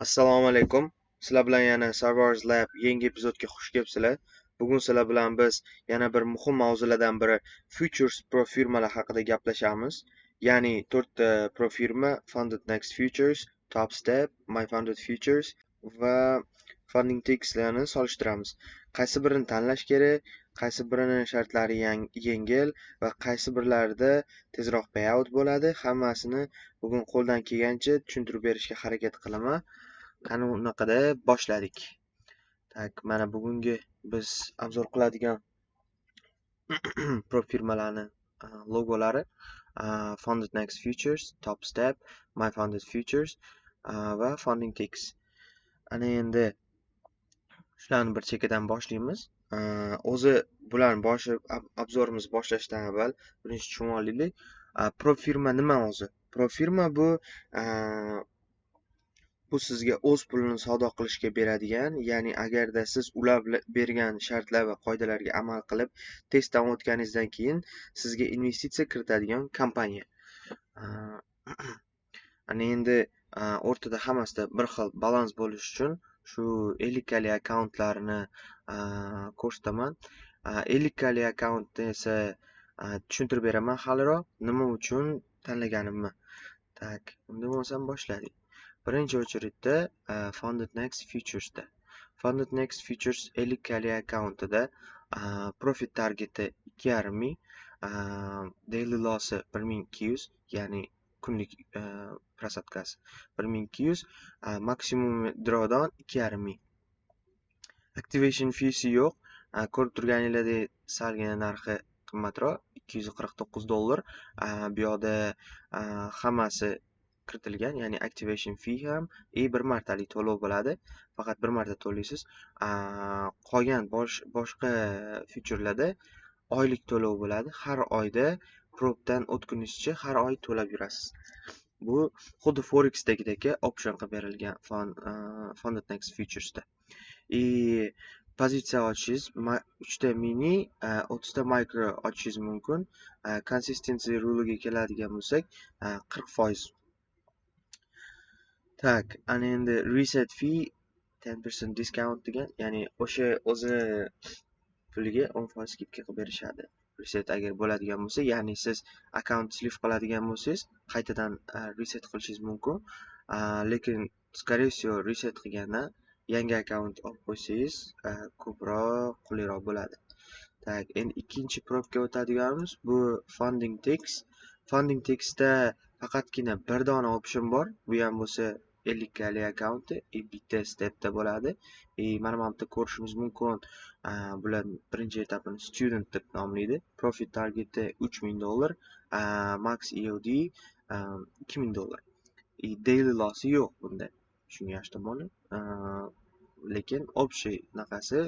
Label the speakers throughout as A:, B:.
A: Assalomu alaykum. Sizlar bilan yana Sarvar's Lab yangi epizodga xush kelibsizlar. Bugun sizlar bilan biz yana bir muhim mavzulardan biri Futures prop firmalar haqida gaplashamiz. Ya'ni to'rtta prop firma: Funded Next Futures, Top Step, My Funded Futures va Funding Ticks'larni solishtiramiz. Qaysi birini tanlash kerak, qaysi birini shartlari yengil va qaysi birlarida tezroq payout bo'ladi, hammasini bugun qo'ldan kelgancha tushuntirib berishga harakat qilaman. Qani, unaqada boshladik. Так, mana bugungi biz обзор qiladigan prop firmalarni logolari: Funded Next Futures, Top Step, My Funded Futures va Funding Ticks. Ana endi shularni bir chekkadan boshlaymiz. O'zi bularni boshi, обзор imiz boshlashdan avval birinchi tushunib olaylik. Prop firma nima o'zi? Prop firma bu sizga o'z pulini savdo qilishga beradigan, ya'ni agarda siz ular bergan shartlar va qoidalarga amal qilib, testdan o'tganingizdan keyin sizga investitsiya kiritadigan kompaniya. Ana endi o'rtada hammasida bir xil balans bo'lishi uchun shu 50 kalik akkauntlarni ko'rsataman. 50 kalik akkauntni esa tushuntirib beraman haliroq, nima uchun tanlaganimni. Так, unda bo'lmasam boshladik. Birinchi очередь da Funded Next Futuresda. Funded Next Futures 50 kalik akkauntida profit targeti 2,5 ming, daily lossi 1200, ya'ni kunlik просадка si 1200, maksimum drawdown 2,5 ming. Activation feesi yo'q. Ko'rib turganinglardek, salgina narxi qimmatroq, 249 dollar. Bu yoqda hammasi kiritilgan, ya'ni activation fee ham и bir martalik to'lov bo'ladi, faqat bir marta to'laysiz. Qolgan boshqa featurelarda oylik to'lov bo'ladi. Har oyda propdan o'tgunizcha har oy to'lab yurasiz. Bu xuddi forexdagidek option qilib berilgan Funded Next Futuresda. И pozitsiya ochishingiz uchta mini, 30 ta micro ochishingiz mumkin. Consistency ruliga keladigan bo'lsak, 40%. Так, ana endi reset fee 10% discount degan, ya'ni o'sha o'zini puliga 10% скидка qilib berishadi. Reset agar bo'ladigan bo'lsa, ya'ni siz akkaunt слив qiladigan bo'lsangiz, qaytadan reset qilishingiz mumkin. Lekin, скорее всего, reset qilgandan yangi akkaunt olib qo'ysangiz ko'proq qulayroq bo'ladi. Так, endi ikkinchi propga o'tadiganimiz bu Funding Ticks. Funding Ticksda faqatgina bir dona option bor. Bu ham bo'lsa 50 kalik akkaunti и bitta stepda bo'ladi. И mana bu yerda ko'rishimiz mumkin, bular birinchi etapini student deb nomlaydi. Profit targeti 3000 dollar, max EOD 2000 dollar. И daily lossi yo'q bunda. Shunga yaxshi tomoni. Lekin общий naqasi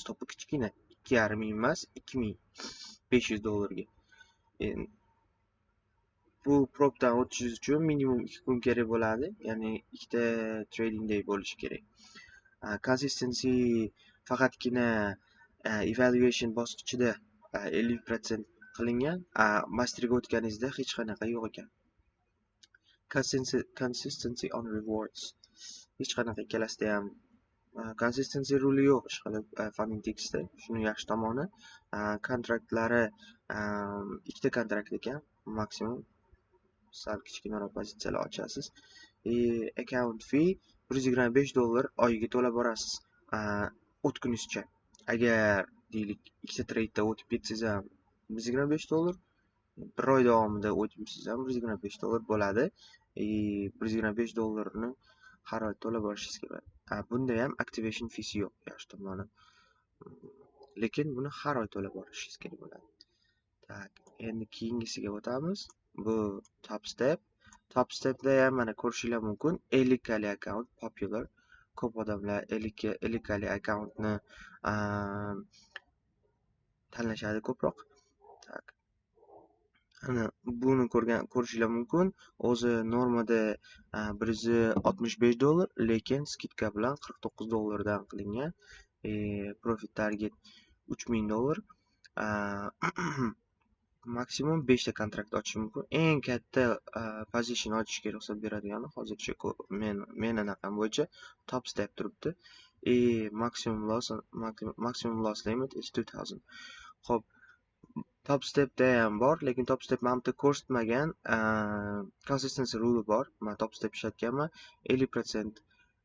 A: stopi kichkina, 2,5 ming emas, 2500 dollarga. Bu propdan o'tishingiz uchun minimum 2 kun kerak bo'ladi, ya'ni ikkita trading day bo'lishi kerak. Consistency faqatgina evaluation bosqichida 50% qilingan, masterga o'tganingizda hech qanaqa yo'q ekan. Consistency on rewards hech qanaqa, ikkalasida ham consistency ruli yo'q ishqilib Funding Ticksda. Shuni yaxshi tomoni. Kontraktlari ikkita kontrakt ekan maksimum, sal kichkinaroq pozitsiyalar ochasiz. И account fee 125 dollar oyiga to'lab borasiz o'tgunizcha. Agar, deylik, ikkita tradeda o'tib ketsangiz ham 125 dollar, bir oy davomida o'tibsiz ham 125 dollar bo'ladi. И 125 dollarni har oy to'lab borishingiz kerak. Bunda ham activation feesi yo'q, yaxshi tomoni. Lekin buni har oy to'lab borishingiz kerak bo'ladi. Так, endi keyingisiga o'tamiz. Bu Top Step. Top Stepda ham mana ko'rishinglar mumkin, 50 kalik akkaunt popular. Ko'p odamlar 50 kalik akkauntni tanlashadi ko'proq. Так. Ana buni ko'rishinglar mumkin. O'zi normada 165 dollar, lekin скидка bilan 49 dollardan qilingan. Profit target 3000 dollar. Maksimum 5 ta kontrakt ochish mumkin. Eng katta position ochishga ruxsat beradigani hozircha men anaqam bo'yicha Top Step turibdi. И maximum loss limit is 2000. Xo'p, Top Stepda ham bor, lekin Top Step mana bu yerda ko'rsatmagan consistency rule bor. Man Top Step ishlatganman 50%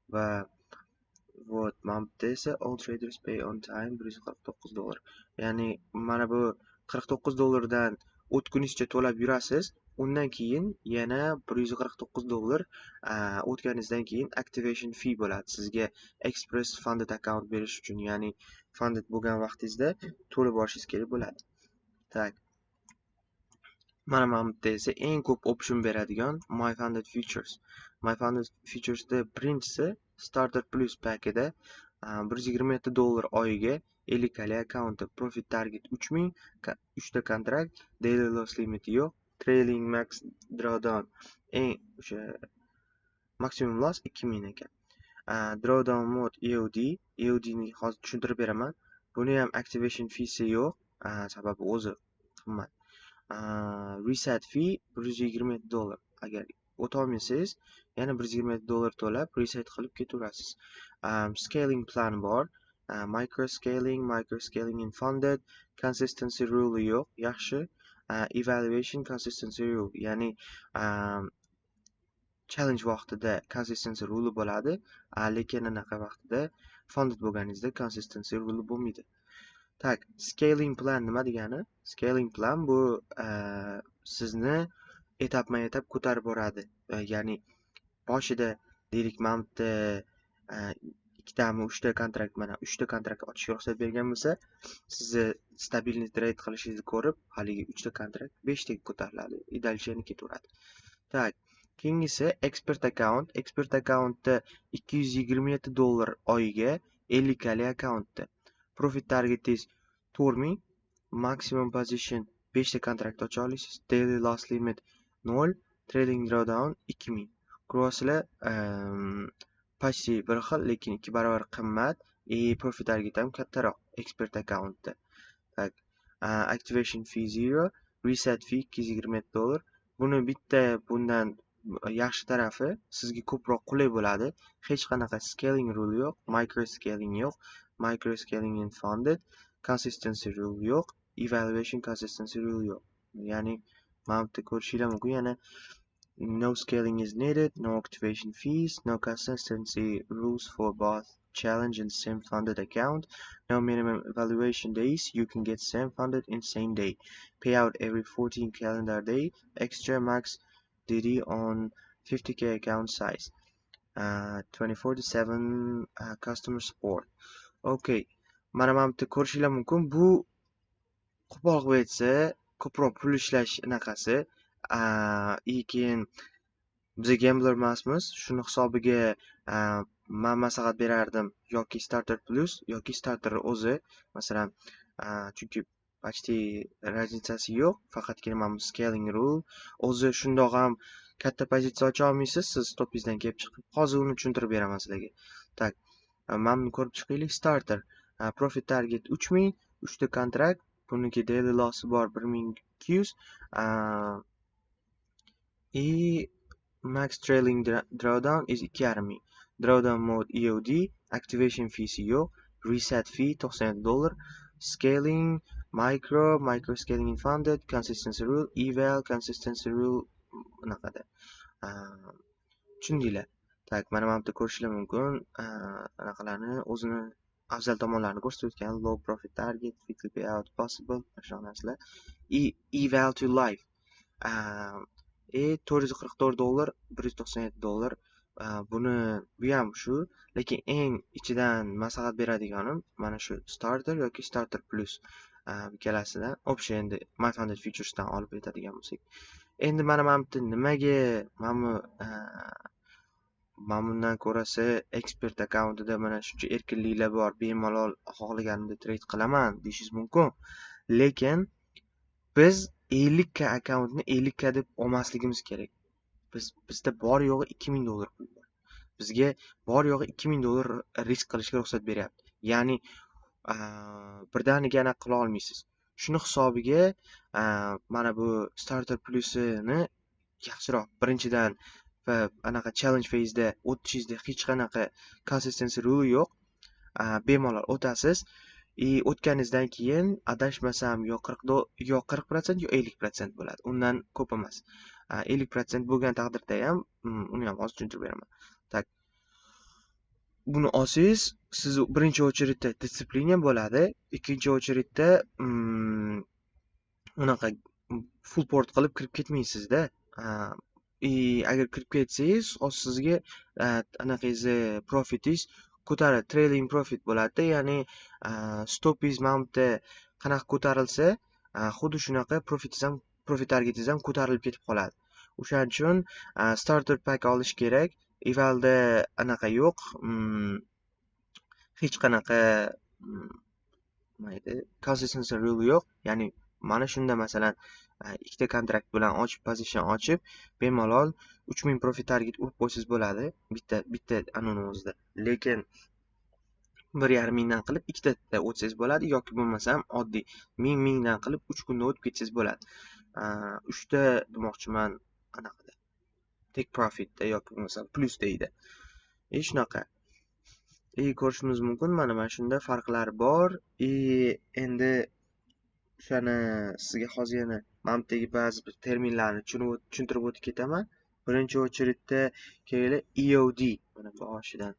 A: va вот mana bu yerda esa all traders pay on time, $149. Ya'ni mana bu 49 dollardan o'tgunizcha to'lab yurasiz. Undan keyin yana $149 o'tganingizdan keyin activation fee bo'ladi. Sizga express funded account berish uchun, ya'ni funded bo'lgan vaqtingizda to'lab borishingiz kerak bo'ladi. Так. Mana bu yerda esa eng ko'p option beradigan My Funded Futures. My Funded Futuresda birinchisi Starter Plus packida $127 oyiga 50 kali akkaunti, profit target 3000, 3 ta kontrakt, daily loss limiti yo'q, trailing max drawdown, eng o'sha maksimum loss 2000 ekan. Drawdown mode EOD, EOD ni hozir tushuntirib beraman. Buni ham activation feesi yo'q, sababi o'zi qimmat. Reset fee $127. Agar o'tolmasangiz, yana $127 to'lab reset qilib ketaverasiz. Scaling plan bor. Micro scaling, micro scaling in funded, consistency rule yo'q, yaxshi. Evaluation consistency rule, ya'ni challenge vaqtida consistency rule bo'ladi, lekin anaqa vaqtida, funded bo'lganingizda consistency rule bo'lmaydi. Так, scaling plan nima degani? Scaling plan bu sizni etapma-etap ko'tarib boradi. Ya'ni boshida deylik, mana bu yerda ikkitami, uchta kontrakt, mana uchta kontrakt ochishga ruxsat bergan bo'lsa, sizni стабильный trade qilishingizni ko'rib, haligi uchta kontrakt beshtaga ko'tariladi и дальше yana ketaveradi. Так, keyingisi expert account. Expert accountda $227 oyiga 50 kali akkauntda. Profit targetingiz 4000, maximum position 5 ta kontrakt ocha olasiz, daily loss limit 0, trailing drawdown 2000. Ko'ryapsizlar, почти bir xil, lekin ikki barobar qimmat и profit target ham kattaroq expert accountda. Так, activation fee 0, reset fee $227. Buni bitta bundan yaxshi tarafi, sizga ko'proq qulay bo'ladi. Hech qanaqa scaling rule yo'q, micro scaling yo'q, micro scaling in funded, consistency rule yo'q, evaluation consistency rule yo'q. Ya'ni mana bu yerda ko'rishinglar mumkin, yana no scaling is needed, no activation fees, no consistency rules for both challenge and same funded account, no minimum evaluation days, you can get same funded in same day, payout every 14 calendar day, extra max DD on 50K account size, 24/7 customer support. Okay, mana bu yerda ko'rishinglar mumkin. Bu qo'pol qilib aytsa, ko'proq pul ishlash anaqasi. И keyin biza gambler emasmiz. Shuni hisobiga man maslahat berardim yoki Starter Plus, yoki Starter o'zi, masalan, chunki почти разница si yo'q, faqatgina mana bu scaling rule o'zi shundoq ham katta pozitsiya ocha olmaysiz siz stopingizdan kelib chiqib. Hozir uni tushuntirib beraman sizlarga. Так, mana buni ko'rib chiqaylik. Starter profit target 3000, uchta kontrakt, buniki daily lossi bor 1200 и max trailing drawdown is 2500. Drawdown mode EOD, activation feesi yo'q, reset fee $97, scaling micro, micro scaling in funded, consistency rule, eval consistency rule unaqada. Tushundinglar. Так, mana bu yerda ko'rishinglar mumkin, anaqalarni o'zini afzal tomonlarini ko'rsatib o'tgan: low profit target, weekly payout possible, mana shunaqa narsalar. И eval to live и $444, $197. Buni bu ham shu, lekin eng ichidan maslahat beradiganim mana shu Starter yoki Starter Plus, ikkalasidan общий endi My Funded Futuresdan olib aytadigan bo'lsak. Endi mana bu yerda nimaga mana bundan ko'rasi expert akkauntida mana shuncha erkinliklar bor, bemalol xohlaganimda trade qilaman deyishingiz mumkin, lekin biz 50K akkauntni 50K deb olmasligimiz kerak. Bizda bor yo'g'i $2000 pul bor. Bizga bor yo'g'i $2000 risk qilishga ruxsat beryapti, ya'ni birdaniga anaqa qila olmaysiz. Shuni hisobiga mana bu starter plusini yaxshiroq. Birinchidan va anaqa challenge phase'da o'tishingizda hech qanaqa consistency rule yo'q. Bemalol o'tasiz. И o'tganingizdan keyin adashmasam yo 40, yo 40%, yo 50% bo'ladi. Undan ko'p emas. 50% bo'lgan taqdirda ham uni ham hozir tushuntirib beraman. Так. Buni olsangiz, siz birinchi очередь da дисциплина bo'ladi, ikkinchi очередь da unaqa full port qilib kirib ketmaysizda. И agar kirib ketsangiz, hozir sizga anaqangizni profitingiz ko'taradi, trailing profit bo'ladida, ya'ni stopingiz mana bu yerda qanaqa ko'tarilsa, xuddi shunaqa profitingiz ham, profit targetingiz ham ko'tarilib ketib qoladi. O'shaning uchun starter pack olish kerak. Evalda anaqa yo'q, hech qanaqa nima edi, consistency rule yo'q. Ya'ni mana shunda masalan ikkita kontrakt bilan ochib, position ochib, bemalol 3000 profit target urib qo'ysangiz bo'ladi bitta bitta anuni o'zida. Lekin 1,5 mingdan qilib ikkitada o'tsangiz bo'ladi yoki bo'lmasam oddiy 1000 mingdan qilib 3 kunda o'tib ketsangiz bo'ladi. Uchta demoqchiman, anaqada take profitda yoki bo'lmasam plus deydi. И shunaqa. И ko'rishimiz mumkin, mana shunda farqlar bor. И endi o'shani sizga hozir yana mana bu yerdagi ba'zi bir terminlarni tushuntirib o'tib ketaman. Birinchi очередь da kelinglar, EOD mana boshidan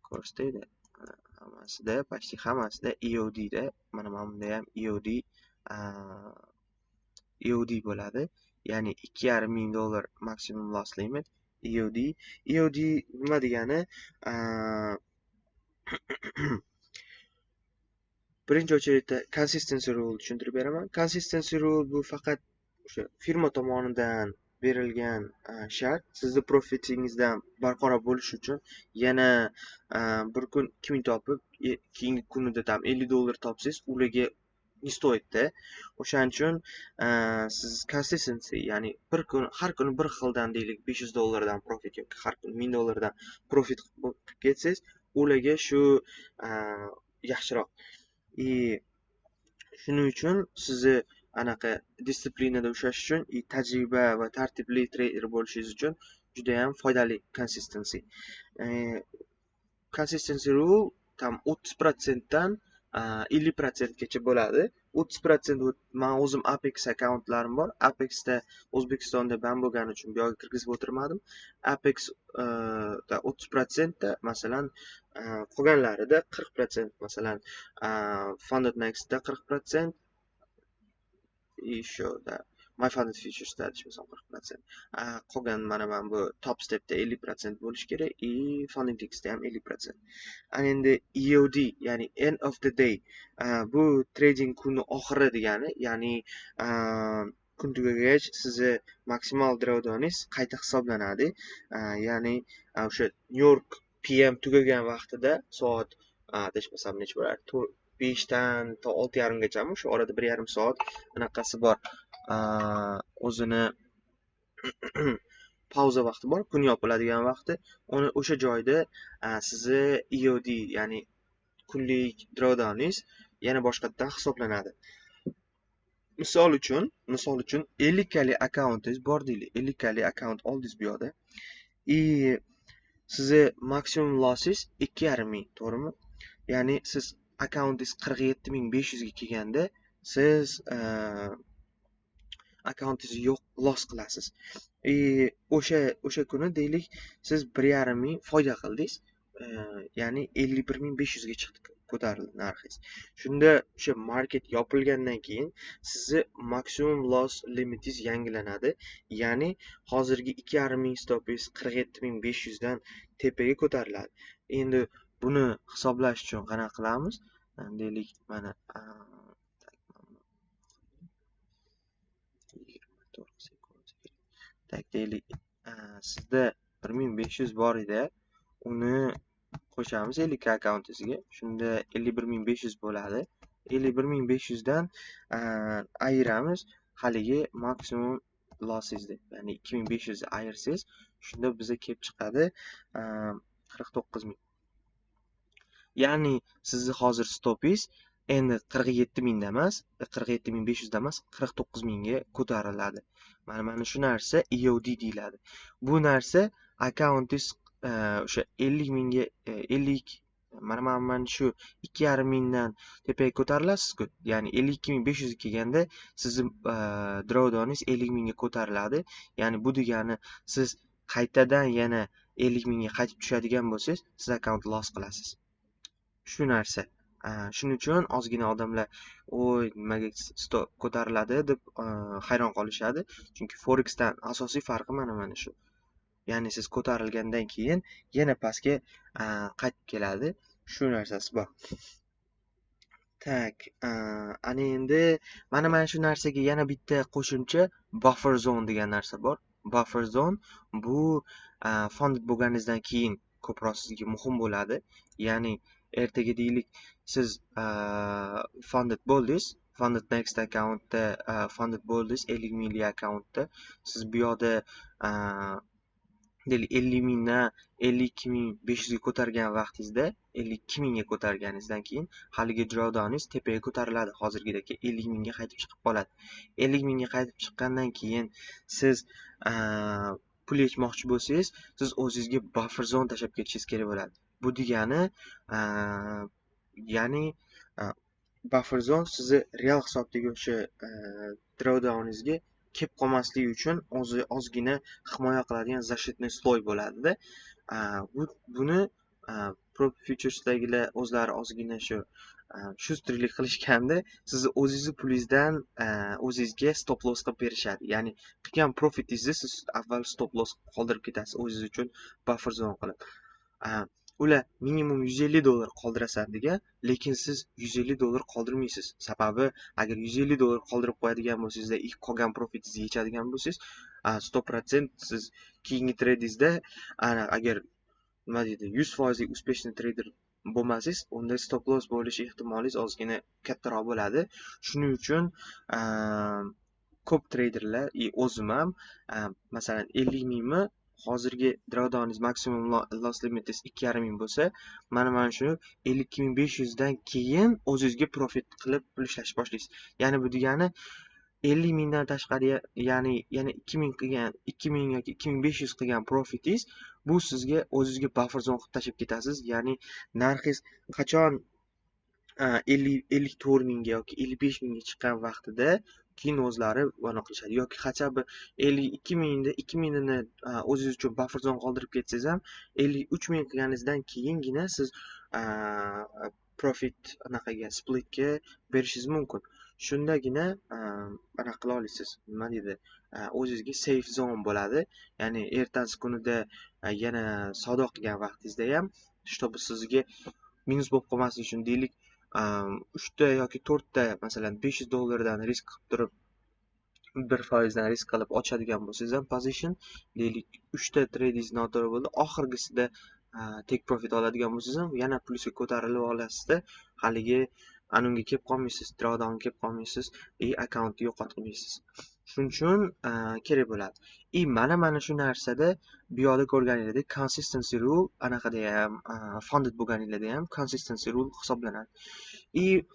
A: ko'rsataydi. Hammasida, почти hammasida EOD da, mana bunda ham EOD bo'ladi. Ya'ni 2,5 ming dollar maksimum loss limit EOD. EOD nima degani? Birinchi очередь da consistency rule tushuntirib beraman. Consistency rule bu faqat o'sha firma tomonidan berilgan shart. Sizni profitingizdan barqaror bo'lish uchun yana bir kun 2000 topib, keyingi kunida tam 50 dollar topsangiz, ularga не стоит-da. O'shaning uchun siz consistency, ya'ni bir kun, har kuni bir xildan deylik 500 dollardan profit yoki har kuni 1000 dollardan profit qilib ketsangiz, ularga shu yaxshiroq. И shuning uchun sizni anaqa дисциплина da ushlash uchun и tajriba va tartibli treyder bo'lishingiz uchun judayam foydali consistency. Consistency rule там 30% dan 50% gacha bo'ladi. 30%, man o'zim Apex akkauntlarim bor. Apexda O'zbekistonda ban bo'lgani uchun bu yoqqa kirgizib o'tirmadim. Apex 30% da masalan, qolganlarida 40%, masalan, Funded Nextda 40%, еще да, My Funded Futuresda adashmasam 40%. Qolgan mana bu Top Stepda 50% bo'lishi kerak и Funding Ticksda ham 50%. Ana endi EOD, ya'ni end of the day, bu trading kuni oxiri degani, ya'ni kun tugagach sizni maksimal drawdowningiz qayta hisoblanadi. Ya'ni o'sha New York PM tugagan vaqtida soat, adashmasam necha bo'lardi, 5dan to 6:30 gachami, o'sha orada 1,5 soat anaqasi bor. O'zini pauza vaqti bor, kun yopiladigan vaqti. Uni o'sha joyda sizni EOD, ya'ni kunlik drawdowningiz yana boshqatdan hisoblanadi. Misol uchun 50 kalik akkauntingiz bor deylik. 50 kalik akkaunt oldingiz bu yoqda. И sizni maksimum lossingiz 2,5 ming, to'g'rimi? Ya'ni siz akkauntingiz 47 500 ga kelganda siz akkauntingizni yo'q loss qilasiz. И o'sha kuni deylik siz 1,5 ming foyda qildingiz. Ya'ni 51 500 ga chiqdi, ko'tarildi narxingiz. Shunda o'sha market yopilgandan keyin sizni maksimum loss limitingiz yangilanadi. Ya'ni hozirgi 2,5 ming stopingiz 47 500 dan tepaga ko'tariladi. Endi buni hisoblash uchun qanaqa qilamiz? Deylik, mana 24. Так, deylik, sizda 1500 bor edi. Uni qo'shamiz 50 akkauntingizga. Shunda 51 500 bo'ladi. 51 500 dan ayiramiz haligi maksimum lossingizni, ya'ni 2500 ni ayirsangiz, shunda bizga kelib chiqadi 49 ming. Ya'ni sizni hozir stopingiz Endi 47 mingda emas, 47 500 da emas, 49 mingga ko'tariladi. Mana shu narsa EOD deyiladi. Bu narsa akkauntingiz o'sha 50 mingga, 50, mana shu 2,5 mingdan tepaga ko'tarilasizku, ya'ni 52 500 ga kelganda sizni drawdowningiz 50 mingga ko'tariladi. Ya'ni bu degani, siz qaytadan yana 50 mingga qaytib tushadigan bo'lsangiz, siz akkaunt loss qilasiz. Shu narsa. Shuning uchun ozgina odamlar "Oy, nimaga stop ko'tariladi?" deb hayron qolishadi. Chunki forexdan asosiy farqi mana shu. Ya'ni siz ko'tarilgandan keyin yana pastga qaytib keladi. Shu narsasi bor. Так, ana endi mana shu narsaga yana bitta qo'shimcha buffer zone degan narsa bor. Buffer zone bu funded bo'lganingizdan keyin ko'proq sizga muhim bo'ladi. Ya'ni ertaga, deylik, siz funded bo'ldingiz, funded next akkauntda funded bo'ldingiz, 50 minglik akkauntda. Siz bu yoqda, deylik, 50 mingdan 52 500 ga ko'targan vaqtingizda, 52 mingga ko'targaningizdan keyin haligi drawdowningiz tepaga ko'tariladi, hozirgidek 50 mingga qaytib chiqib qoladi. 50 mingga qaytib chiqqandan keyin siz pul yechmoqchi bo'lsangiz, siz o'zingizga buffer zone tashlab ketishingiz kerak bo'ladi. Bu degani, ya'ni buffer zone sizni real hisobdagi o'sha drawdowningizga kelib qolmasligi uchun o'zi ozgina himoya qiladigan защитный слой bo'ladida. Buni prop futuresdagilar o'zlari ozgina shu шустрый lik qilishganda, sizni o'zingizni pulingizdan o'zingizga stop loss qilib berishadi. Ya'ni qilgan profitingizni siz avval stop loss qoldirib ketasiz o'zingiz uchun buffer zone qilib. Ular minimum 150 dollar qoldirasan degan, lekin siz 150 dollar qoldirmaysiz. Sababi, agar 150 dollar qoldirib qo'yadigan bo'lsangizda, qolgan profitingizni yechadigan bo'lsangiz, 100% siz keyingi treydingizda, ana agar, nima deydi, 100 foizlik успешный treyder bo'lmasangiz, unda stop loss bo'lish ehtimolingiz ozgina kattaroq bo'ladi. Shuning uchun ko'p treyderlar и o'zim ham, masalan, 50 mingmi, hozirgi drawdowningiz maksimum loss limitingiz 2,5 ming bo'lsa, mana shuni 52 500 dan keyin o'zingizga profit qilib pul ishlashni boshlaysiz. Ya'ni bu degani 50 mingdan tashqari, ya'ni yana 2000 qilgan, 2000 yoki 2500 qilgan profitingiz bu sizga o'zingizga buffer zone qilib tashlab ketasiz. Ya'ni narxingiz qachon 54 mingga yoki 55 mingga chiqqan vaqtida keyin o'zlari anaqa qilishadi yoki хотя бы 52 mingda 2 mingini o'zingiz uchun buffer zone qoldirib ketsangiz ham, 53 ming qilganingizdan keyingina siz profit anaqaga, splitga berishingiz mumkin. Shundagina anaqa qila olasiz, nima deydi, o'zingizga safe zone bo'ladi. Ya'ni ertasi kunida yana savdo qilgan vaqtingizda ham, чтобы sizga minus bo'lib qolmasligi uchun, deylik, uchta yoki to'rtta, masalan, 500 dollardan risk qilib turib, 1%dan risk qilib ochadigan bo'lsangiz ham position, deylik, uchta treydingiz noto'g'ri bo'ldi, oxirgisida take profit oladigan bo'lsangiz ham, yana plyusga ko'tarilib olasizda, haligi anunga kelib qolmaysiz, drawdown kelib qolmaysiz и akkauntni yo'qotmaysiz. Shuning uchun kerak bo'ladi. И mana shu narsada bu yoqda ko'rganingizdek, consistency rule anaqada ham, funded bo'lganinglarda ham consistency rule hisoblanadi. И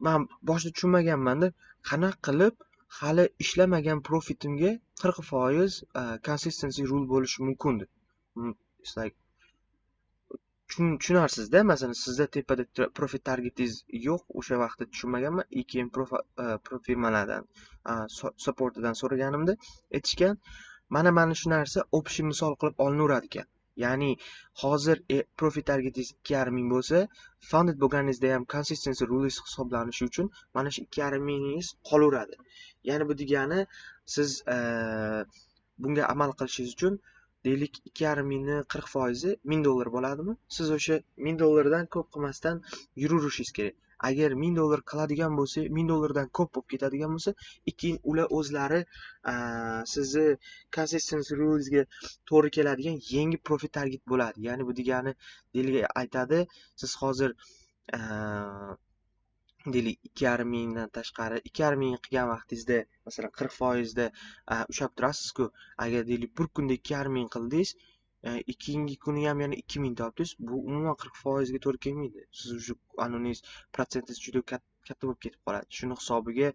A: man boshida tushunmaganmanda, qanaqa qilib hali ishlamagan profitimga 40% consistency rule bo'lishi mumkin deb. It's like, tushunarsizda, masalan, sizda tepada profit targetingiz yo'q, o'sha vaqtda tushunmaganman. И keyin prop firmalardan supportidan so'raganimda aytishgan, mana shu narsa общий misol qilib olinaveradi ekan. Ya'ni hozir profit targetingiz 2,5 ming bo'lsa, funded bo'lganingizda ham consistency rules hisoblanishi uchun mana shu 2,5 mingingiz qolaveradi. Ya'ni bu degani, siz bunga amal qilishingiz uchun, deylik, 2,5 mingni 40%i 1000 dollar bo'ladimi, siz o'sha 1000 dollardan ko'p qilmasdan yuraverishingiz kerak. Agar 1000 dollar qiladigan bo'lsa, 1000 dollardan ko'p bo'lib ketadigan bo'lsa, keyin ular o'zlari sizni consistency rulesga to'g'ri keladigan yangi profit target bo'ladi. Ya'ni bu degani, deylik, aytadi, siz hozir, deylik, 2,5 mingdan tashqari 2,5 ming qilgan vaqtingizda, masalan, 40%da ushlab turasizku. Agar, deylik, bir kunda 2,5 ming qildingiz, keyingi kuni ham yana 2000 topdingiz, bu umuman 40%ga to'g'ri kelmaydi. Siz уже anuningiz protsentingiz juda katta bo'lib ketib qoladi. Shuni hisobiga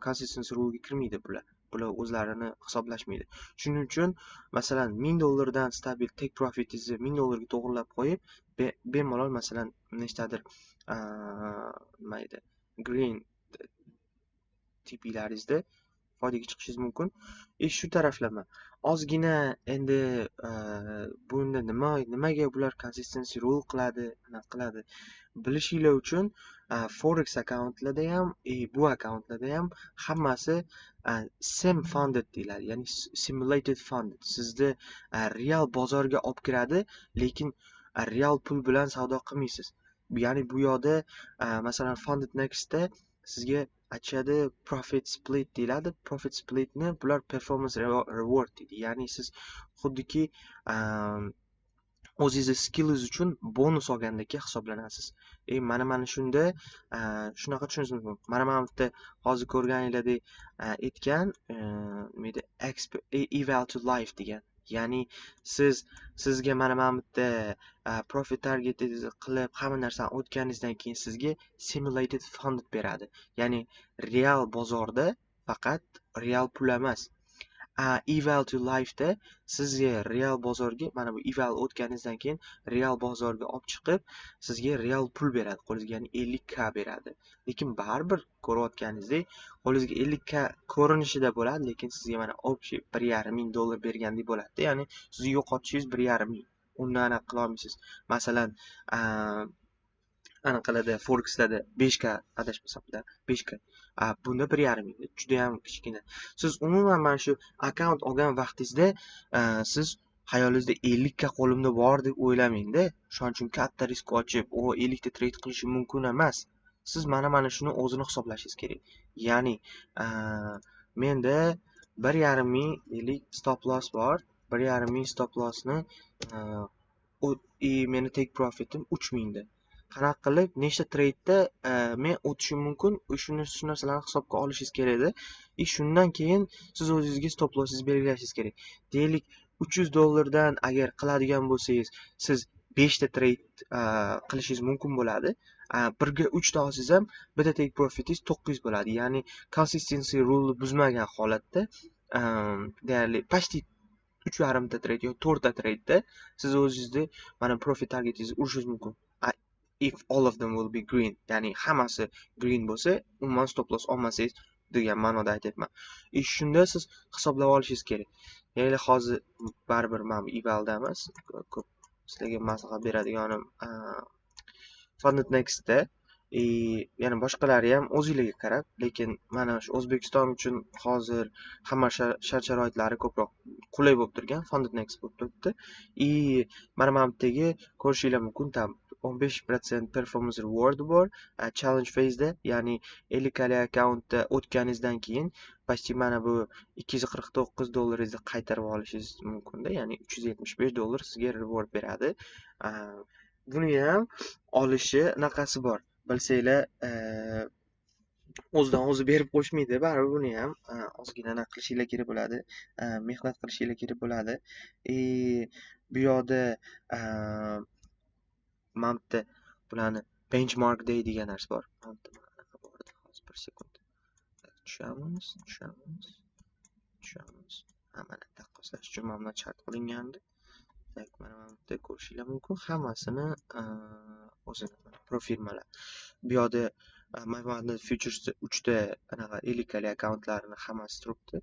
A: consistency rule'ga kirmaydi bular. Bular o'zlarini hisoblashmaydi. Shuning uchun masalan 1000 dollardan stabil take profitingizni 1000 dollarga to'g'rilab qo'yib, bemalol masalan nechtadir nima edi, green TP'laringizda foydaga chiqishingiz mumkin. Shu taraflama ozgina endi bunda nimaga bular consistency rule qiladi, anaqa qiladi bilishinglar uchun forex akkauntlarda ham, bu akkauntlarda ham hammasi sim funded deyiladi, ya'ni simulated funded. Sizni real bozorga olib kiradi, lekin real pul bilan savdo qilmaysiz. Ya'ni bu yoqda masalan Funded Nextda sizga aytishadi profit split deyiladi. Profit splitni bular performance reward deydi. Ya'ni siz xuddiki o'zingizni skillingiz uchun bonus olgandek hisoblanasiz. Mana shunda shunaqa tushunishingiz mumkin. Mana bu yerda hozir ko'rganinglardek aytgan nima edi, eval to life degan. Ya'ni sizga mana bu yerda profit targetingizni qilib hamma narsani o'tganingizdan keyin sizga simulated fund beradi. Ya'ni real bozorda faqat real pul emas. Eval to life'da sizga real bozorga mana bu eval o'tganingizdan keyin real bozorga olib chiqib sizga real pul beradi qo'lingizga, ya'ni 50k beradi. Lekin baribir ko'rayotganingizdek qo'lingizga 50k ko'rinishida bo'ladi, lekin sizga mana общий 1,5 ming dollar bergandek bo'ladi. Ya'ni sizni yo'qotishingiz 1,5 ming. Undan anaqa qila olmaysiz. Masalan, anaqalarda forexlarda 5k adashmasam 5k. Bunda 1,5 ming. Juda ham kichkina. Siz umuman mana shu akkaunt olgan vaqtingizda siz xayolingizda 50k qo'limda bor deb o'ylamang-da. Shuning uchun katta risk ochib, o 50 ta trade qilishim mumkin emas. Siz mana shuni o'zini hisoblashingiz kerak. Ya'ni menda 1,5 ming deylik stop loss bor. 1,5 ming stop lossni meni take profitim 3000 da. Qanaqa qilib nechta trade'da men o'tishim mumkin, shuni shu narsalarni hisobga olishingiz kerakda. Shundan keyin siz o'zingizga stop lossingizni belgilashingiz kerak. Deylik 300 dollardan agar qiladigan bo'lsangiz, siz 5 ta trade qilishingiz mumkin bo'ladi. Birga 3 ta olsangiz ham bitta take profitingiz 900 bo'ladi. Ya'ni consistency rule buzmagan holatda deyarli почти 3,5 ta trade yoki 4 ta trade'da siz o'zingizni mana profit targetingizni urishingiz mumkin. If all of them will be green, ya'ni hammasi green bo'lsa, umuman stop loss olmasangiz degan ma'noda aytyapman. Shunda siz hisoblab olishingiz kerak. Ya'ni hozir baribir mana bu evalda emas, ko'p sizlarga maslahat beradiganim Funded Nextda, yana boshqalari ham o'zingizlarga qarab, lekin mana shu O'zbekiston uchun hozir hamma shart-sharoitlari ko'proq qulay bo'lib turgan Funded Next bo'lib turibdi. Mana bu yerdagi ko'rishinglar mumkin, tam 15% performance reward bor challenge phase'da, ya'ni 50 kali akkauntda o'tganingizdan keyin почти mana bu 249 dollaringizni qaytarib olishingiz mumkinda, ya'ni 375 dollar sizga reward beradi. Buni ham olishi anaqasi bor. Bilsanglar, o'zidan o'zi berib qo'yishmaydi, baribir buni ham ozgina anaqa qilishinglar kerak bo'ladi, mehnat qilishinglar kerak bo'ladi. Bu yoqda mana bitta bularni benchmark day degan narsa bor. Mana bitta anaqa bor edi. Hozir bir sekund. Tushamiz, tushamiz, tushamiz. Ha, mana taqqoslash uchun mana bunday chart qilingandi. Tak, mana bu yerda ko'rishinglar mumkin. Hammasini o'zini profirmalar. Bu yoqda mana futuresda 3 ta anaqa 50 kali akkauntlarini hammasi turibdi.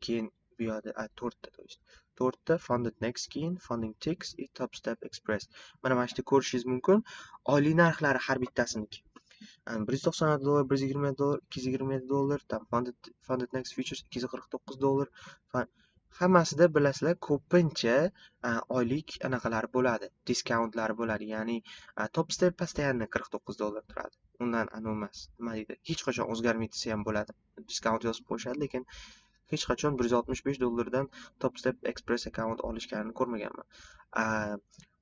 A: Keyin bu yoqda 4 ta, то есть 4 ta Funded Next, keyin Funding Ticks и Top Step Express. Mana shu yerda ko'rishingiz mumkin. Oylik narxlari har bittasiniki. 197 dollar, 127 dollar, 227 dollar, tam Funded Next Futures 249 dollar. Hammasida bilasizlar ko'pincha oylik anaqalari bo'ladi, discountlari bo'ladi. Ya'ni Top Step постоянно 49 dollar turadi. Undan anavi emas, nima deydi, hech qachon o'zgarmaydi desa ham bo'ladi. Discount yozib qo'yishadi, lekin hech qachon 165 dollardan Top Step Express account olishganini ko'rmaganman.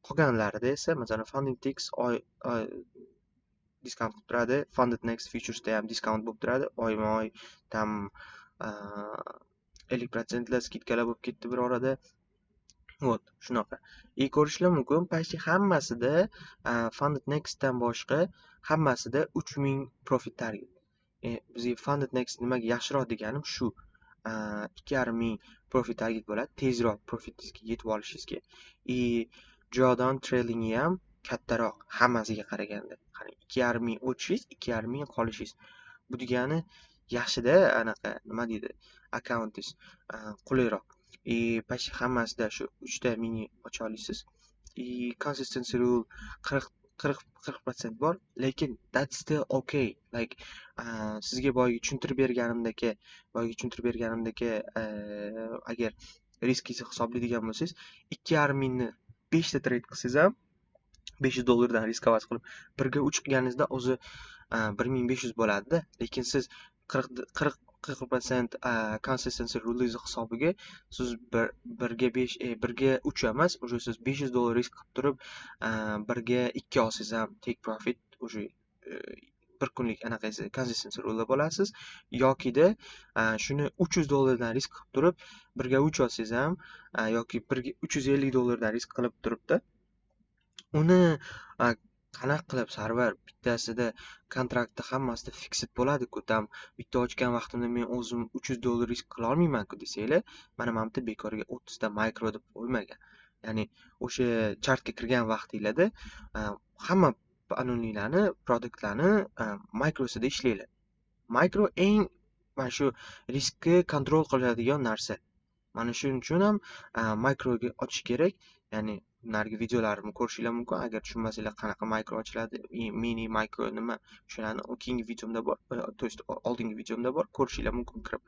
A: Qolganlarida esa, masalan, Funding Ticks oy discount qilib turadi, Funded Next Futuresda ham discount bo'lib turadi. Oyma-oy tam 50% lar skidkalar bo'lib ketdi bir orada. Вот, shunaqa. И ko'rishlar mumkin, почти hammasida Funded Nextdan boshqa hammasida 3000 profit target. Bizga Funded Next nimaga yaxshiroq deganim shu. 2,5 ming profit target bo'ladi, tezroq profitingizga yetib olishingizga. И drawdown trailingi ham kattaroq hammasiga qaraganda. Qarang, 2,5 ming o'tishingiz, 2,5 ming qolishingiz. Bu degani yaxshida, anaqa nima deydi, akkauntingiz qulayroq. И почти hammasida shu uchta mini ocha olasiz. И consistency rule 40% bor, lekin that's still okay. Like, sizga boyagi tushuntirib berganimdaki, agar riskingizni hisoblaydigan bo'lsangiz, 2,5 mingni beshta trade qilsangiz ham, 500 dollardan рисковать qilib, birga uch qilganingizda o'zi 1500 bo'ladida. Lekin siz 40% consistency rulingizni hisobiga siz birga besh, birga uch emas, уже siz 500 dollar risk qilib turib, birga ikki olsangiz ham take profit уже bir kunlik anaqangiz consistency rule bo'lasiz. Yokida shuni 300 dollardan risk qilib turib, birga uch olsangiz ham yoki birga 350 dollardan risk qilib turibdi, uni qanaqa qilib, Sarvar, bittasida kontraktda hammasida fixed bo'ladi-ku, там bitta ochgan vaqtimda men o'zim 300 dollar risk qilolmayman-ku desanglar, mana bu yerda bekorga 30 ta micro deb qo'ymagan. Ya'ni o'sha chartga kirgan vaqtinglarda hamma anoniylarni, produktlarni microsida ishlanglar. Micro eng mana shu riskni контроль qiladigan narsa. Mana shuning uchun ham microga ochish kerak. Ya'ni narigi videolarimni ko'rishinglar mumkin. Agar tushunmasanglar, qanaqa micro ochiladi, mini, micro nima, shularni keyingi videomda bor, то есть oldingi videomda bor, ko'rishinglar mumkin kirib.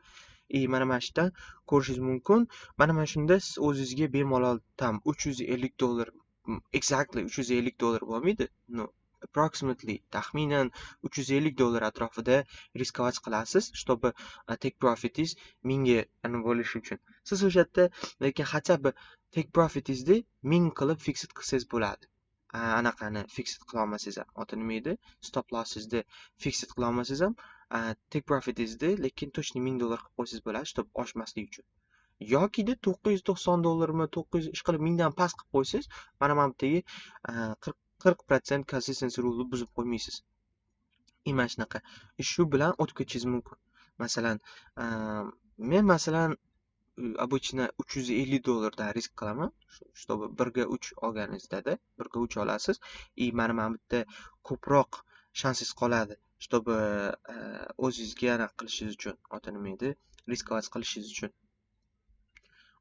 A: И mana shu yerdan ko'rishingiz mumkin. Mana shunda siz o'zingizga bemalol там 350 dollar, exactly 350 dollar bo'lmaydi, но approximately, taxminan 350 dollar atrofida рисковать qilasiz, чтобы take profitingiz mingga bo'lishi uchun. Siz o'sha yerda lekin хотя бы take profitingizni 1000 qilib fixed qilsangiz bo'ladi. Anaqani fixed qilolmasangiz ham, oti nima edi, stop lossingizni fixed qilolmasangiz ham, take profitingizni lekin точно 1000 dollar qilib qo'ysangiz bo'ladi, чтобы oshmasligi uchun. Yokida 990 dollarmi, 900, ishqilib mingdan past qilib qo'ysangiz, mana bu yerdagi 40% consistency rule buzib qo'ymaysiz. И mana shunaqa shu bilan o'tib ketishingiz mumkin. Masalan, men, masalan, обычно 350 dollardan risk qilaman, чтобы birga uch olganingizdada birga uch olasiz. И mana bu yerda ko'proq shansingiz qoladi, чтобы o'zingizga anaqa qilishingiz uchun, oti nima edi, рисковать qilishingiz uchun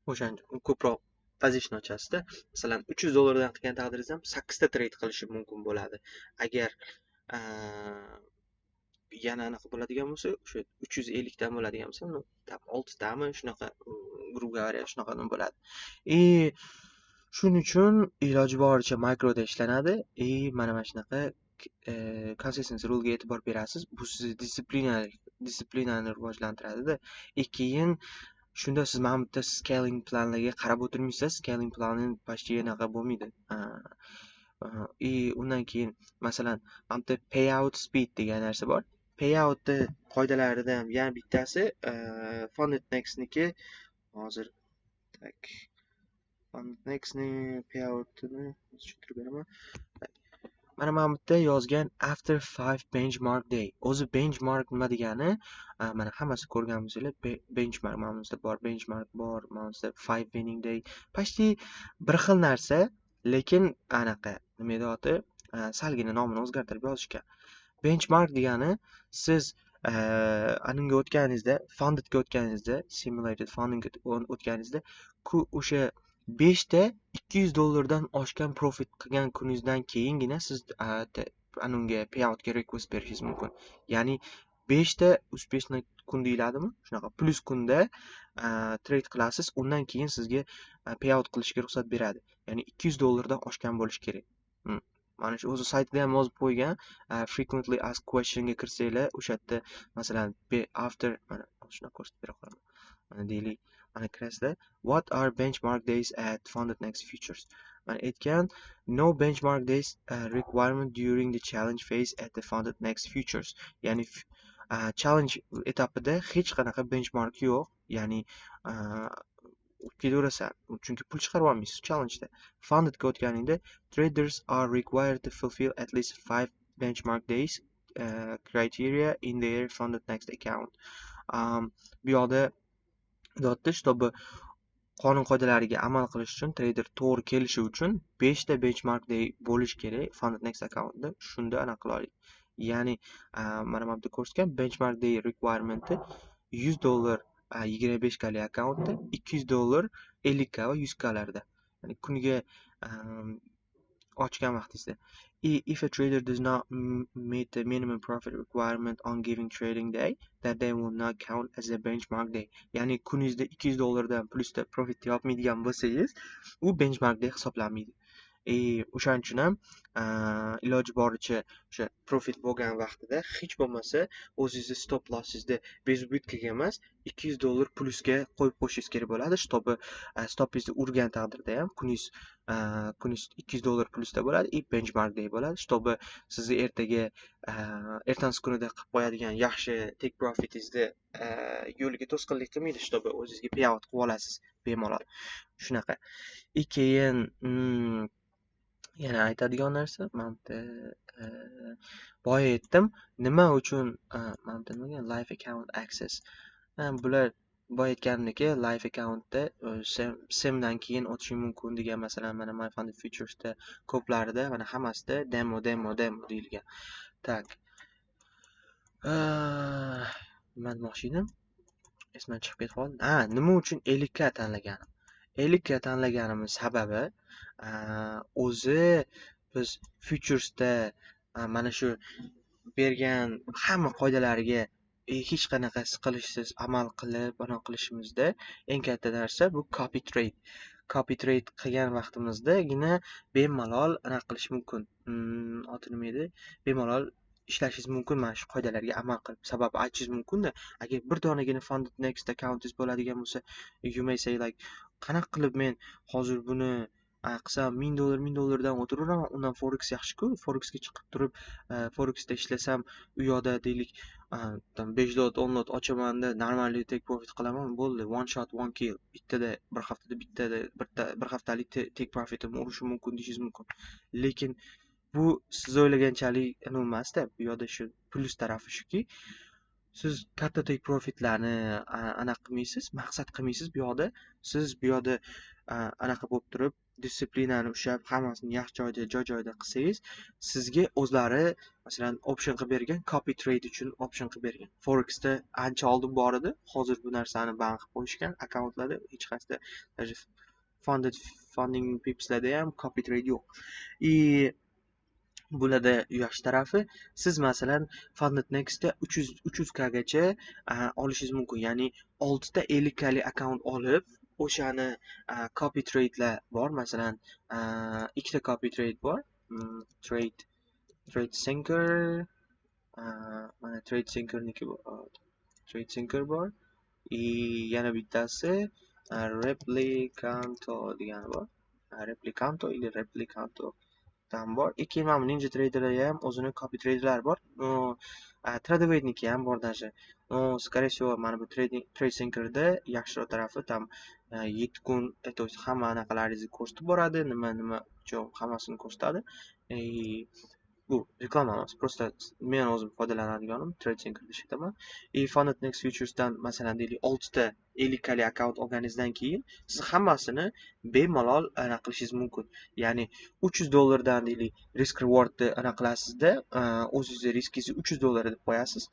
A: o'shaning ko'proq position ochasizda. Masalan, 300 dollardan qilgan taqdiringizda ham sakkizta trade qilishi mumkin bo'ladi. Agar yana anaqa bo'ladigan bo'lsa, o'sha 350 dan bo'ladigan bo'lsa, ну там oltitami, shunaqa, грубо говоря, shunaqa bo'ladi. И shuning uchun iloji boricha microda ishlanadi. И mana shunaqa consistency rulega e'tibor berasiz. Bu sizni disiplinani rivojlantiradida. И keyin shunda siz mana bu yerda scaling planlarga qarab o'tirmaysiz. Scaling plani почти anaqa bo'lmaydi. И undan keyin, masalan, mana bu yerda payout speed degan narsa bor. Payoutni qoidalaridan yana bittasi Funded Nextniki hozir, так, Funded Nextni payoutini tushuntirib beraman. Mana bu yerda yozgan after five benchmark day. O'zi benchmark nima degani, mana hammasi ko'rgan bo'lsanglar, benchmark mana bu yerda bor, benchmark bor, mana bu yerda five winning day. Почти bir xil narsa, lekin anaqa nima edi oti, salgina nomini o'zgartirib yozishgan. Benchmark degani siz anunga o'tganingizda, fundedga o'tganingizda, simulated fundingga o'tganingizda o'sha beshta 200 dollardan oshgan profit qilgan kuningizdan keyingina siz anunga payoutga request berishingiz mumkin. Ya'ni beshta успешный kun deyiladimi, shunaqa plyus kunda trade qilasiz, undan keyin sizga payout qilishga ruxsat beradi. Ya'ni 200 dollardan oshgan bo'lishi kerak. Mana shu o'zi saytida ham yozib qo'ygan. Frequently asked questionga kirsanglar, o'sha yerda, masalan, after, mana shunaqa ko'rsatib bera qolaman. Mana deylik, mana kirasizlar, "What are benchmark days at Funded Next Futures?" Mana aytgan: "No benchmark days requirement during the challenge phase at the Funded Next Futures." Ya'ni challenge etapida hech qanaqa benchmark yo'q. Ya'ni Ketaverasan, chunki pul chiqarib olmaysiz challengeda. Fundedga o'tganingda traders are required to fulfill at least 5 benchmark days criteria in their funded next account. Bu yoqda deyapti, чтобы qonun qoidalariga amal qilish uchun trader to'g'ri kelishi uchun 5 ta benchmark day bo'lishi kerak funded next accountda. Shunda anaqa qila oladi. Ya'ni mana bu yerda ko'rsatgan benchmark day requirementi $100 25 kali akkauntda, $200 50 k va 100 klarda. Ya'ni kuniga ochgan vaqtingizda. If a trader does not meet the minimum profit requirement on given trading day, that day will not count as a benchmark day. Ya'ni kuningizda $200 dan plusda profit yopmaydigan bo'lsangiz, u benchmark day hisoblanmaydi. O'shaning uchun ham iloji boricha o'sha profit bo'lgan vaqtida hech bo'lmasa o'zingizni stop lossingizni безубытка ga emas, $200 plusga qo'yib qo'yishingiz kerak bo'ladi, чтобы stopingizni urgan taqdirda ham kuningiz $200 plusda bo'ladi и benchmark day bo'ladi, чтобы sizni ertaga ertasi kunida qilib qo'yadigan yaxshi take profitingizni yo'liga to'sqinlik qilmaydi, чтобы o'zingizga payout qilib olasiz bemalol. Shunaqa. И keyin yana aytadigan narsa, mana bu yerda boya aytdim, nima uchun mana bu yerda nima degan live account access. Bular boya aytganimdek live accountda SIMdan keyin o'tishing mumkin degan, masalan, mana My Funded Futuresda ko'plarida mana hammasida demo, demo, demo deyilgan. Так. Nima demoqchi edim? Esimdan chiqib ketib qoldi. Ha, nima uchun 50 k tanlaganim? 50 k tanlaganimiz sababi o'zi biz futuresda mana shu bergan hamma qoidalariga hech qanaqa siqilishsiz amal qilib anaqa qilishimizda eng katta narsa bu copy trade. Copy trade qilgan vaqtimizdagina bemalol anaqa qilish mumkin. Oti nima edi? Bemalol ishlashingiz mumkin mana shu qoidalarga amal qilib. Sababi aytishingiz mumkin-da, agar bir donagina funded next accountingiz bo'ladigan bo'lsa, you may say like, qanaqa qilib men hozir buni qilsam $1000, $1000 dan o'tiraveraman, undan forex yaxshi-ku, forexga chiqib turib, forexda ishlasam, u yoqda deylik, там 5 lot, 10 lot ochamanda нормальный take profit qilaman, bo'ldi, one shot, one kill. Bittada bir haftada bittada bitta bir haftalik take profitimni urishim mumkin deyishingiz mumkin. Lekin bu siz o'ylaganchalik emasda, bu yoqda shu plyus tarafi shuki, siz katta take profitlarni anaqa qilmaysiz, maqsad qilmaysiz bu yoqda. Siz bu yoqda anaqa bo'lib turib, disiplinani ushlab, hammasini yaxshi joyda, joy-joyida qilsangiz, sizga o'zlari masalan option qilib bergan, copy trade uchun option qilib bergan. Forexda ancha oldin bor edi, hozir bu narsani ban qilib qo'yishgan akkauntlarda, hech qaysida даже funded funding pipslarda ham copy trade yo'q. И bularda yaxshi tarafi, siz masalan Funded Nextda 300 k gacha olishingiz mumkin. Ya'ni 6 ta 50 klik akkaunt olib, o'shani copy trade'lar bor. Masalan, ikkita copy trade bor. Trade Syncer, mana Trade Syncerniki bor. Trade Syncer bor. И yana bittasi Replicanto degani bor. Replicanto или Replicanto tam bor. Keyin mana bu Ninja Traderlarda ham o'zini copy traderlari bor. Tradewayniki ham bor даже. Но, скорее всего, mana bu Trade Syncerda yaxshiroq tarafi там 7 kun, то есть hamma anaqalaringizni ko'rsatib boradi, nima nima hammasini ko'rsatadi. Bu reklama emas, просто men o'zim foydalanadiganim Trade Syncerda ishlataman. И Funded Next Futuresdan masalan deylik 6 ta 50 klik akkaunt olganingizdan keyin siz hammasini bemalol anaqa qilishingiz mumkin. Ya'ni $300 dan deylik risk rewardni anaqa qilasizda, o'zingizni riskingizni $300 deb qo'yasiz.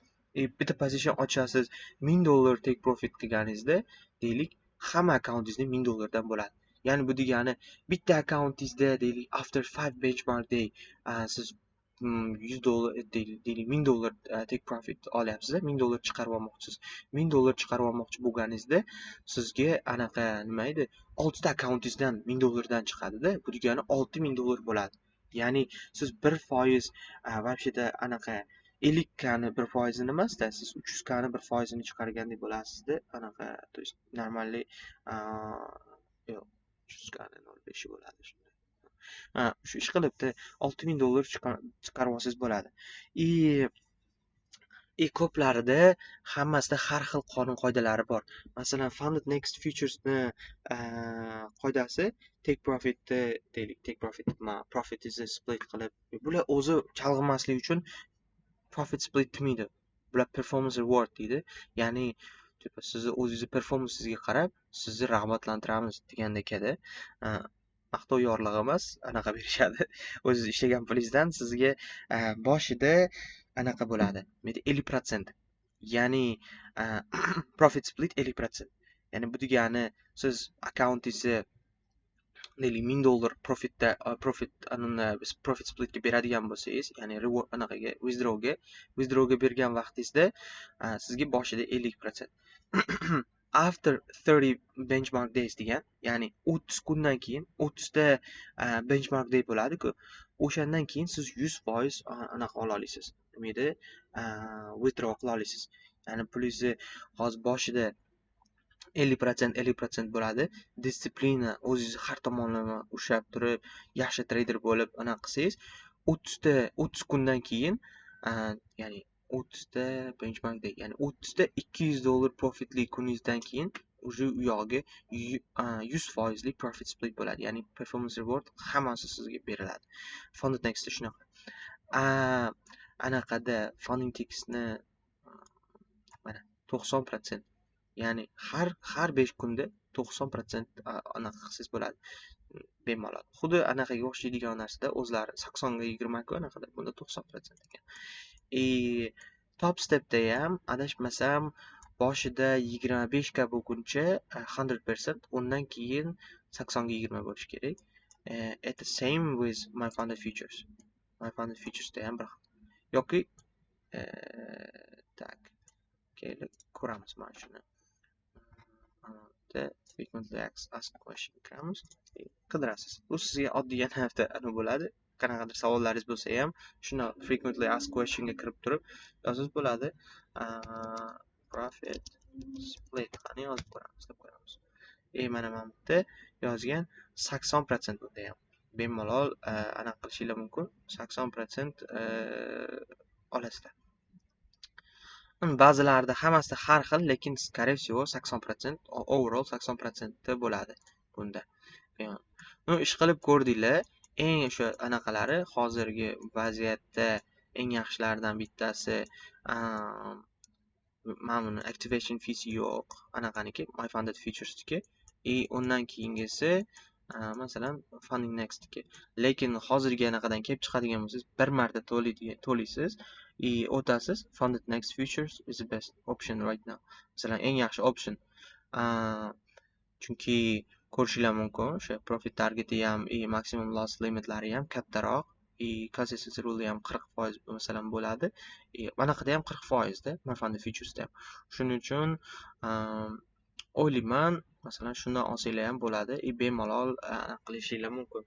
A: Bitta position ochasiz, $1000 take profit qilganingizda deylik hamma akkauntingizni $1000 dan bo'ladi. Ya'ni bu degani bitta akkauntingizda deylik after 5 benchmark day siz $100 deylik $1000 take profit olyapsiz, $1000 chiqarib olmoqchisiz. $1000 chiqarib olmoqchi bo'lganingizda sizga anaqa nima edi? 6 ta akkauntingizdan $1000 dan chiqadi-da. Bu degani $6000 bo'ladi. Ya'ni siz 1% вообще-то anaqa 50 kni 1%ini emasda, siz 300 kni 1%ini chiqargandek bo'lasizda. Anaqa, то есть нормальный yo'q, 300 kni 0.5 bo'ladi shunda. Ha, shu ish qilibdi $6000 chiqarib olsangiz bo'ladi. И И ko'plarida, hammasida har xil qonun qoidalari bor. Masalan, Funded Next Futuresni qoidasi take profitni deylik, take profit, profitingizni split qilib, bular o'zi chalg'imaslik uchun profit split demaydi. Bular performance reward deydi. Ya'ni типа sizni o'zingizni performansingizga qarab sizni rag'batlantiramiz degandek-da. Maqtov yorlig'i emas, anaqa berishadi. O'zingiz ishlagan pulingizdan sizga boshida anaqa bo'ladi. 50%. Ya'ni profit split 50%. Ya'ni bu degani siz akkauntingizni deylik $1000 profitda, profit profit splitga beradigan bo'lsangiz, ya'ni reward anaqaga, withdrawga bergan vaqtingizda sizga boshida 50%. After 30 benchmark days degan, ya'ni 30 kundan keyin, 30 ta benchmark day bo'ladi-ku, o'shandan keyin siz 100% anaqa ola olasiz. Nima edi? Withdraw qila olasiz. Ya'ni pulingizni hozir boshida 50%, 50% bo'ladi. Дисциплина, o'zingizni har tomonlama ushlab turib, yaxshi treyder bo'lib anaqa qilsangiz, 30 ta, 30 kundan keyin, ya'ni 30 ta benchmark day, ya'ni 30 ta $200 profitli kuningizdan keyin уже u yog'iga 100 foizlik profit split bo'ladi. Ya'ni performance reward hammasi sizga beriladi. Funded Nextda shunaqa. Anaqada Funding Ticksni mana 90%, ya'ni har 5 kunda 90% anaqa qilsangiz bo'ladi bemalol. Xuddi anaqaga o'xshaydigan narsada, o'zlari 80ga 20ku anaqada, bunda 90% ekan. И Top Stepda ham, adashmasam, boshida 25 k bo'lguncha 100%, undan keyin 80ga 20 bo'lishi kerak. At the same with My Funded Futures. My Funded Futuresda ham bir xil. Yoki так, kelib ko'ramiz mana shuni. Mana frequently asked question kiramiz, qidirasiz. Bu sizga oddiy yana bitta nima bo'ladi. Qanaqadir savollaringiz bo'lsa ham shuni frequently asked questionga kirib turib yozsangiz bo'ladi. Profit split qani, yozib ko'ramiz, deb ko'ramiz. E mana bu yerda yozgan 80%, bunda ham bemalol anaqa qilishinglar mumkin. 80% olasizlar. Ba'zilarida, hammasida har xil, lekin скорее всего 80%, overall 80% bo'ladi bunda. Ну, ish qilib ko'rdinglar. Eng o'sha anaqalari, hozirgi vaziyatda eng yaxshilaridan bittasi mana buni activation feesi yo'q anaqaniki, My Funded Futuresniki, и undan keyingisi, masalan, Funding Nextniki. Lekin hozirgi anaqadan kelib chiqadigan bo'lsangiz, bir marta to'laysiz и o'tasiz. Funded Next Futures is the best option right now. Masalan, eng yaxshi option. Chunki ko'rishinglar mumkin, o'sha profit targeti ham и maximum loss limitlari ham kattaroq, и consistency rule ham 40%, masalan, bo'ladi. И anaqada ham 40%da, My Funded Futuresda ham. Shuning uchun o'ylayman, masalan, shundan olsanglar ham bo'ladi и bemalol anaqa qilishinglar mumkin.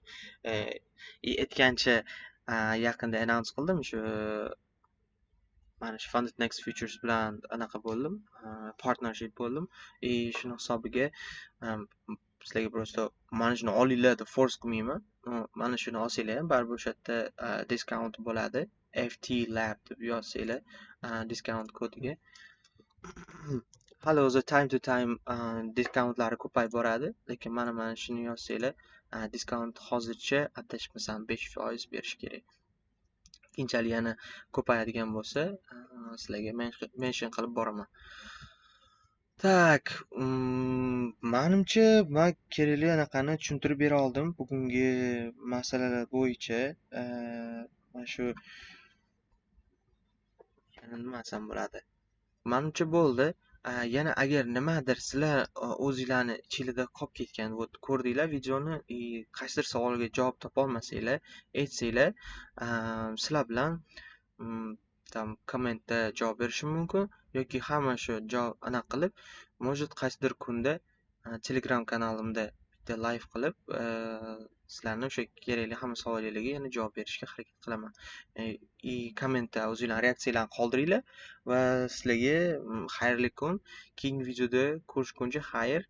A: И aytgancha, yaqinda announce qildim, shu mana shu Funded Next Futures bilan anaqa bo'ldim, partnership bo'ldim, и shuni hisobiga sizlarga просто mana shuni olinglar deb force qilmayman. Mana shuni olsanglar ham baribir o'sha yerda discount bo'ladi. FT Lab deb yozsanglar discount kodiga. Hali o'zi time to time discountlari ko'payib boradi, lekin mana shuni yozsanglar discount hozircha, adashmasam, 5% berish kerak. Keyinchalik yana ko'payadigan bo'lsa, sizlarga mention qilib boraman. Так, manimcha, man kerakli anaqani tushuntirib bera oldim bugungi masalalar bo'yicha. Mana shu yana nima desam bo'ladi? Manimcha, bo'ldi. Yana agar nimadir sizlar o'zinglarni ichinglarda qolib ketgan, вот ko'rdinglar videoni и qaysidir savolga javob topolmasanglar, aytsanglar, sizlar bilan там kommentda javob berishim mumkin yoki hamma shu javob anaqa qilib, может, qaysidir kunda Telegram kanalimda bitta live qilib, sizlarni o'sha kerakli hamma savolinglarga yana javob berishga harakat qilaman. И kommentda o'zinglarni reaksiyalarni qoldiringlar va sizlarga xayrli kun. Keyingi videoda ko'rishguncha xayr.